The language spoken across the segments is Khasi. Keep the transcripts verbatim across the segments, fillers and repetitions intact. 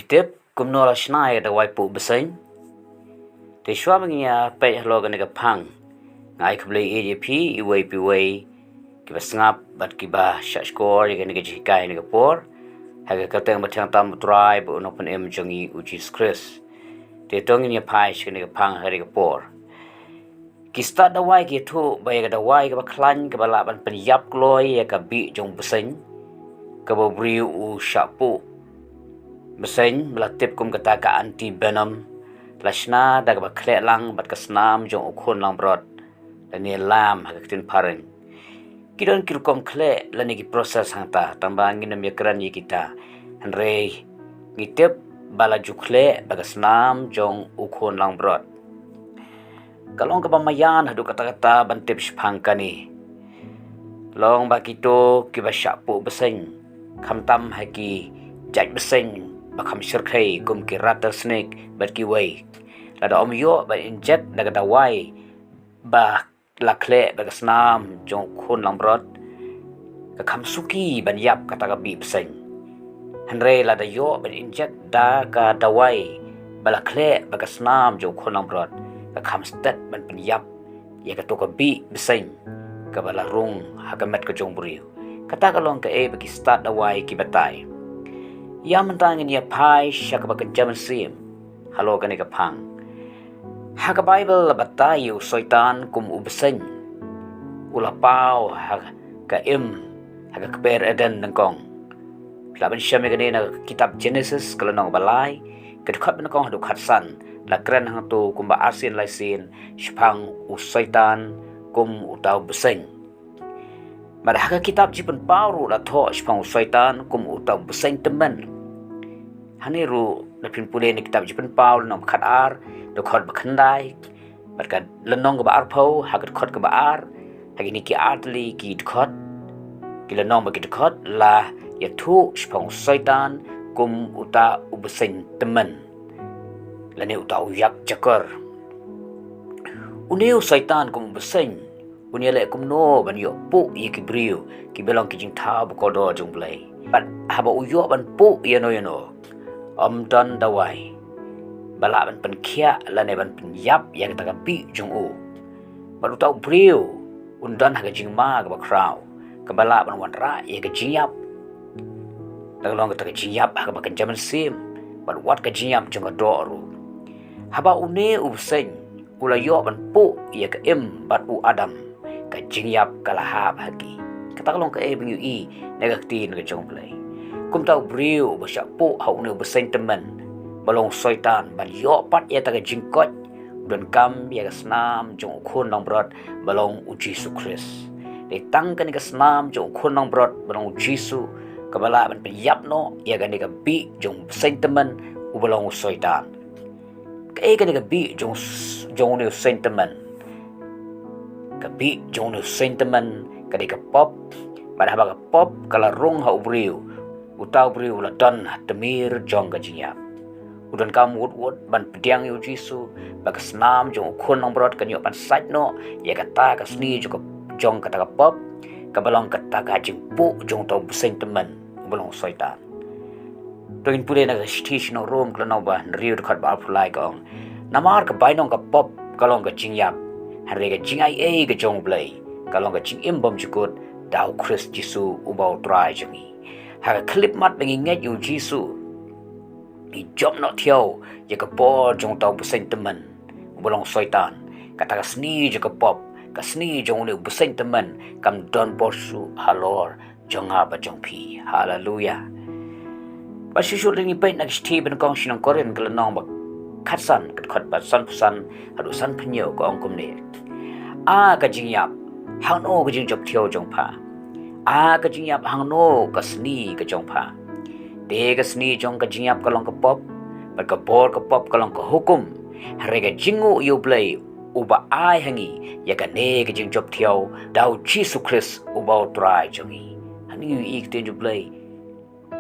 Tip kumno la shna ïa ka dawai puh bseiñ. Te shuwa ba ngin ïa peit halor kane ka phang, nga ai khublei ïa phi iwei pa iwei, kiba sngap bad kiba shahshkor ïa kane ka jinghikai ha kane ka por, ha ka kyrteng ba thiang tam U Trai bad U Nongpynim jong ngi U Jisu Khrist. Te to ngin ïa phai sha kane ka phang ha kane ka por. Ki stad dawai ki ïathuh ba ïa ka dawai kaba khlaiñ kaba lah ban pynïap kloi ïa ka bih jong u bseiñ, kaba u briew u shah puh bseiñ, ba la tip kum kata ka anti-venom, la shna da kaba khleh lang bad ka snam jong u khun langbrot, lane lam ha ka ktien phareng. Ki don ki rukom khleh lane ki process hangta, tangba ngin ym ïakren ïa kita. Hynrei ngi tip ba la ju khleh bad ka snam jong u khun langbrot. Ka long kaba maïan haduh katta katta ban tip shaphang kane. Long ba kito kiba shah puh bseiñ, khamtam ha ki jait bseiñ ba kham shyrkhei kum ki rattlesnake bad kiwei, lada ym ïoh ban inject da ka dawai ba la khleh bad ka snam jong u khun langbrot, ka kham suki ban ïap kata ka bih bseiñ. Hynrei lada ïoh ban inject da ka dawai ba la khleh bad ka snam jong u khun langbrot, ka kham stet ban pynïap ïa kato ka bih bseiñ kaba la rung ha ka met ka jong u briew. Kata ka long kaei ba ki stad dawai ki batai. Ïa mynta ngin ïa phai sha kaba kynja mynsiem halor kane ka phang. Ha ka Baibl la batai ïa u Soitan kum u bseiñ u la paw ha ka im ha ka kper Eden nyngkong. Lah ban shem ïa kane na ka kitab Genesis ka lynnong ba lai, ka dkhot ba nyngkong haduh khatsan. La kren hangto kumba arsien laisien shaphang u Soitan kum uta u bseiñ. Bad ha ka kitab Jingpynpaw ruh la thoh shaphang u Soitan kum uta u bseiñ tymmen. Hangne ruh lada phin pule na kitab Jingpynpaw lynnong ba khatar, dkhot ba khyndai, bad ka lynnong kaba arphew, ha ka dkhot kaba ar, ha kine ki artylli ki dkhot, ki lynnong bad ki dkhot la ïathuh shaphang u Soitan kum uta u bseiñ tymmen, lane uta u ïakjakor. Une u Soitan kum u bseiñ un ïaleh kumno ban ïoh puh ïa ki briew kiba long ki jingthaw bakordor jong U Blei. Bad haba u ïoh ban puh ïano ïano, ym don dawai ba lah ban pynkhiah lane ban pynïap ïa kata ka bih jong u. Bad uta u briew un don ha ka jingma kaba khraw kaba lah ban wanrah ïa ka jingïap. Lada long kata ka jingïap ha kaba kynja mynsiem, bad wat ka jingïap jong ka doh ruh. Haba une u bseiñ u la ïoh ban puh ïa ka Im bad u Adam, ka jingïap ka la hap ha ki. Kata ka long kaei ba ngi ïohi na ka ktien ka jong U Blei. Kumta u briew uba shah puh ha une u bseiñ tymmen, ba long u Soitan, ban ïoh pat ïa kata ka jingkoit, u donkam ïa ka snam jong u khun langbrot ba long u Jisu Khrist. Dei tang kane ka snam jong u khun langbrot ba long u Jisu kaba lah ban pynïap noh ïa kane ka bih jong u bseiñ tymmen uba long u Soitan. Kaei kane ka bih jong s-, jong une u bseiñ tymmen? Ka bih jong une u bseiñ tymmen ka dei ka pop. Bad haba ka pop ka la rung ha u briew, uta u briew u la don ha tmier jong ka jingïap. U donkam wut wut ban pdiang ïa u Jisu, ba ka snam jong u khun langbrot kan ïoh ban sait noh ïa kata ka sni jong ka, jong kata ka pop, kaba long kata ka jingpuh jong uta u bseiñ tymmen uba long u Soitan. To ngin pule na ka shithi sha ki nong Rom ka lynnong ba hynriew dkhot ba arphew lai, ka ong: Namar ka bainong ka pop ka long ka jingïap, hynrei ka jingaiei ka jong U Blei ka long ka jingim bymjukut da u Khrist Jisu uba u Trai jong ngi. Ha ka khyllipmat ba ngi ngeit ïa u Jisu, ngi jop noh thiaw ïa ka bor jong uta u bseiñ tymmen uba long u Soitan. Kata ka sni jong ka pop, ka sni jong une u bseiñ tymmen, kam don bor shuh halor jong nga bad jong phi. Haleluia. Bad shuh shuh lei ngin peit na ka shithi ba nyngkong sha ki nong Korinth ka lynnong ba khatsan, ka dkhot ba sanphew san haduh sanphew, ka ong kumne: A ka jingïap, hangno ka jingjop thiaw jong pha? A ka jingïap, hangno ka sni ka jong pha? Te ka sni jong ka jingïap ka long ka pop, bad ka bor ka pop ka long ka hukum. Hynrei ka jingnguh ïa U Blei uba ai ha ngi ïa kane ka jingjop thiaw da u Jisu Khrist uba u Trai jong ngi. Hangne ngi ïohi ka ktien jong U Blei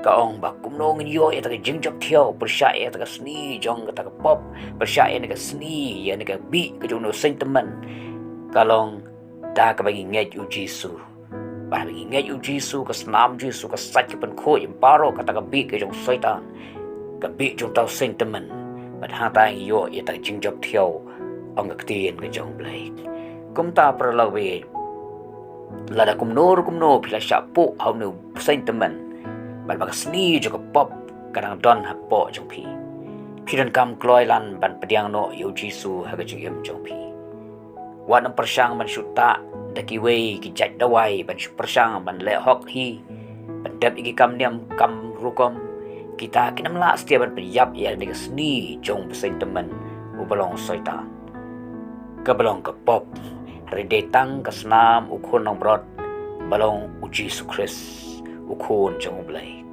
ka ong ba kumno ngin ïoh ïa kata ka jingjop thiaw pyrshah ïa kata ka sni jong kata ka pop, pyrshah ïa kane ka sni, ïa kane ka bih ka jong une u bseiñ tymmen. Ka long da kaba ngi ngeit ïa u Jisu. Ba haba ngi ngeit ïa u Jisu, ka snam Jisu ka sait ka pynkhuid ïa baroh kata ka bih ka jong u Soitan. ka bih jong uta u seng tymmen, bad hangta ngi ïoh ïa kata ka jingjop thiaw, ong ka ktien ka jong U Blei. Kumta paralok baieit, lada kumno ruh kumno phi la shah puh ha une u seng tymmen, bad ba ka sni jong ka pop ka dang don hapoh jong phi, phi donkam kloi lan ban pdiang noh ïa U Jisu ha ka jingim jong phi. Wat nym pyrshang ban shu tah da kiwei ki jait dawai, ban shu pyrshang ban leh hok hi, ban dep ïa ki kam niam kam rukom. Kita kin ym lah satia ban pynïap ïa kane ka sni jong u bseiñ tymmen uba long u Soitan, kaba long ka pop. Hynrei dei tang ka snam u Khun langbrot, ba long U Jisu Khrist, U Khun jong U Blei.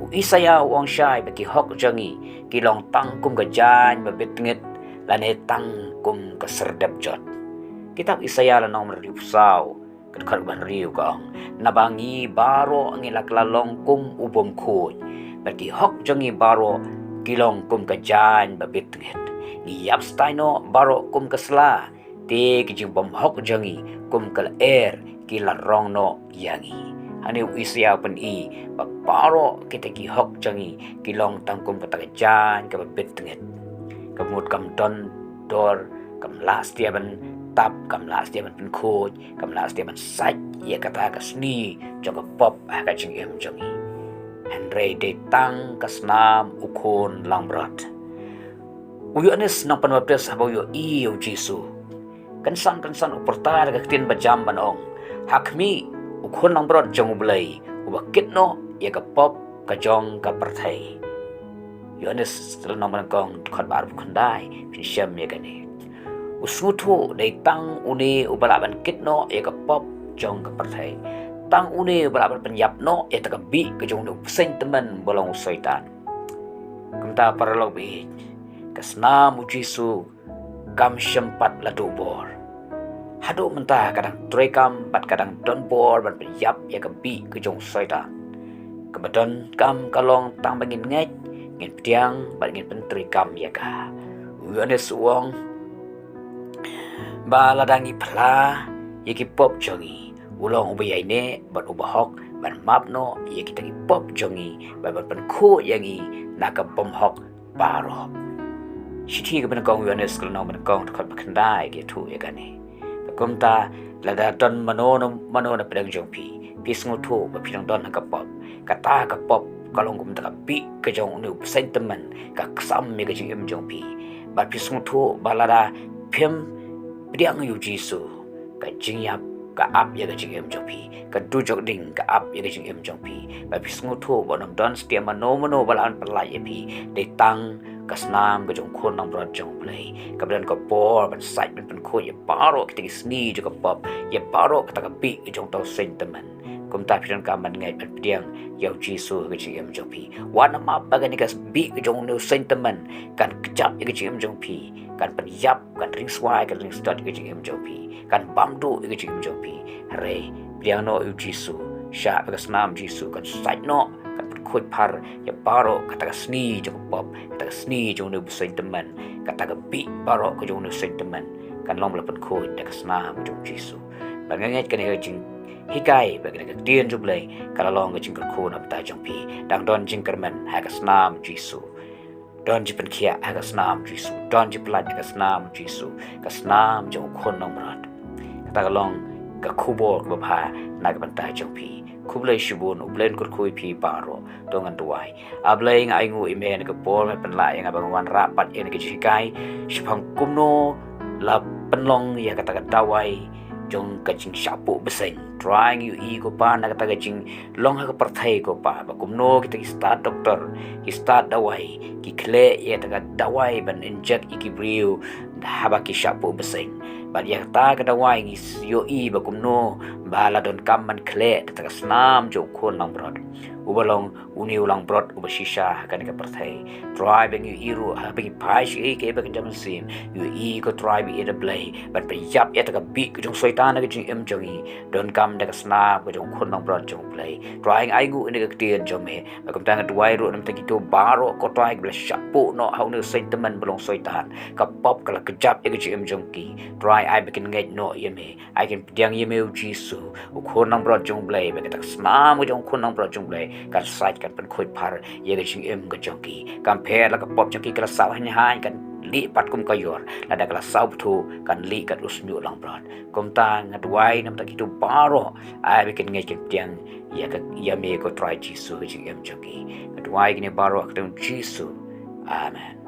U Isaïah u ong shai ba ki hok jong ngi ki long tang kum ka jaiñ ba bit tngit, lane tang kum ka syrdep jot. Kitab Isaïah lynnong ba hynriewphew saw, ka dkhot ba hynriew ka ong: Naba ngi baroh ngi la kylla long kum u bym khuid, bad ki hok jong ngi baroh ki long kum ka jaiñ ba bit tngit. Ngi ïap stai noh baroh kum ka sla, te ki jingbymhok jong ngi kum ka lyer ki la rong noh ïa ngi. Hangne u Isaïah u pyni ba baroh kita ki hok jong ngi ki long tang kum kata ka jaiñ kaba bit tngit, kaba mut kam don dor, kam lah satia ban tap, kam lah satia ban pynkhuid, kam lah satia ban sait ïa kata ka sni jong ka pop ha ka jingim jong ngi. Hynrei dei tang ka snam u Khun langbrot. U Ïoannis nongpynbaptis haba u ïohi ïa U Jisu, kynsan kynsan u pyrta da ka ktien bajam ban ong: Ha khmih, u Khun langbrot jong U Blei, uba kit noh ïa ka pop ka jong ka pyrthei. Ïoannis lynnong ba nyngkong, dkhot ba arphew khyndai, phin shem ïa kane. U sngewthuh, dei tang une uba lah ban kit noh ïa ka pop jong ka pyrthei. Tang une uba lah ban pynïap noh ïa kata ka bih ka jong une u bseiñ tymmen ba long u Soitan. Kumta paralok baieit, ka snam U Jisu kam shym pat la duh bor. Haduh mynta ka dang treikam bad ka dang don bor ban pynïap ïa ka bih ka jong u Soitan. Kaba donkam ka long tang ba ngin ngeit, ngin pdiang bad ngin pyntreikam ïa ka. U Ïoannis u ong ba lada ngi phla ïa ki pop jong ngi, u long uba ïaineh bad uba hok ban map noh ïa kita ki pop jong ngi bad ban pynkhuid ïa ngi na ka bymhok baroh. Shithi kaba nyngkong u Ïoannis ka lynnong ba nyngkong, dkhot ba khyndai ka ïathuh ïa kane. Kumta lada don mano mano na pdeng jong phi, phi sngewthuh ba phi dang don ha ka pop, kata ka pop ka long kum kata ka bih ka jong une u bseiñ tymmen, ka ksam ïa ka jingim jong phi. Bad phi sngewthuh ba lada phim pdiang ïa U Jisu, ka jingïap ka ap ïa ka jingim jong phi, ka dujok ding ka ap ïa ka jingim jong phi. Bad phi sngewthuh ba ym don satia mano mano ba lah ban pyllait ïa phi, dei tang ka snam ka jong u Khun langbrot jong U Blei, kaba don ka bor ban sait ban pynkhuid ïa baroh kita ki sni jong ka pop, ïa baroh kata ka bih ka jong uta u seiñ tymmen. Kumta phi donkam ban ngeit ban pdiang ïa U Jisu ha ka jingim jong phi. Wat nym ap ba kane ka bih ka jong une u seiñ tymmen kan kjap ïa ka jingim jong phi, kan pynïap, kan ringswai, kan ringsdot ïa ka jingim jong phi, kan bam duh ïa ka jingim jong phi. Hynrei pdiang noh ïa U Jisu, shah bad ka snam Jisu kan sait noh, kan pynkhuid phar ïa baroh kata ka sni jong ka pop, kata ka sni jong une u bseiñ tymmen, kata ka bih baroh ka jong une u seiñ tymmen kan long ba la pynkhuid da ka snam ka jong U Jisu. Bad nga ngeit kane ka jinghikai bad kane ka ktien jong U Blei ka la long ka jingkyrkhu na bynta jong phi. Dang don jingkyrmen ha ka snam Jisu. Don jingpynkhiah ha ka snam Jisu. Don jingpyllait ha ka snam Jisu, ka snam jong u Khun langbrot. Kata ka long ka khubor kaba bha na ka bynta jong phi. Khublei shibun, U Blei un kyrkhu ïa phi baroh. To ngan duwai. A Blei, nga ainguh ïa me na ka por me pynlah ïa nga ba ngan wanrah pat ïa kane ka jinghikai shaphang kumno la pynlong ïa kata ka dawai jong ka jingshah puh bseiñ. Trai, ngi ïohi ko Pa na kata ka jinglong ha ka pyrthei ko Pa, ba kumno kita ki stad doktor, ki stad dawai ki khleh ïa kata ka dawai ban injek ïa ki briew haba ki shah puh bseiñ. Bad ïa kata ka dawai ngi ïohi ba kumno ba la donkam ban khleh da kata ka snam jong u Khun langbrot, uba long une u langbrot uba shisha ha kane ka pyrthei. Trai, ba ngi ïohi ruh haba ngi phai sha ïing ka ïing ba kynja mynsiem, ngi ïohi ko Trai ba ïeit A Blei, ban pynïap ïa kata ka bih ka jong u Soitan ha ka jingim jong ngi, donkam da ka snam ka jong u Khun langbrot jong U Blei. Trai, nga ainguh ïa kane ka ktien jong me. Bad kumta nga duwai ruh na ka bynta kito baroh ko Trai kiba la shah puh noh ha une u seiñ tymmen ba long u Soitan. Ka pop ka la kjap ïa ka jingim jong ki. Trai, ai ba kin ngeit noh ïa me. Ai kin pdiang ïa me U Jisu, u Khun langbrot jong U Blei, bad kata ka snam ka jong u Khun langbrot jong U Blei kan sait, kan pynkhuid phar ïa ka jingim ka jong ki. Kam pher la ka pop jong ki ka la saw haiñ haiñ, kan lieh pat kum ka ïor, lada ka la saw bthu kan lieh kat u shñiuh langbrot. Kumta nga duwai namar kito baroh, ai ba kin ngeit kin pdiang ïa ka, ïa me ko Trai Jisu ha ka jingim jong ki. Nga duwai kine baroh ha ka kyrteng Jisu. Amen.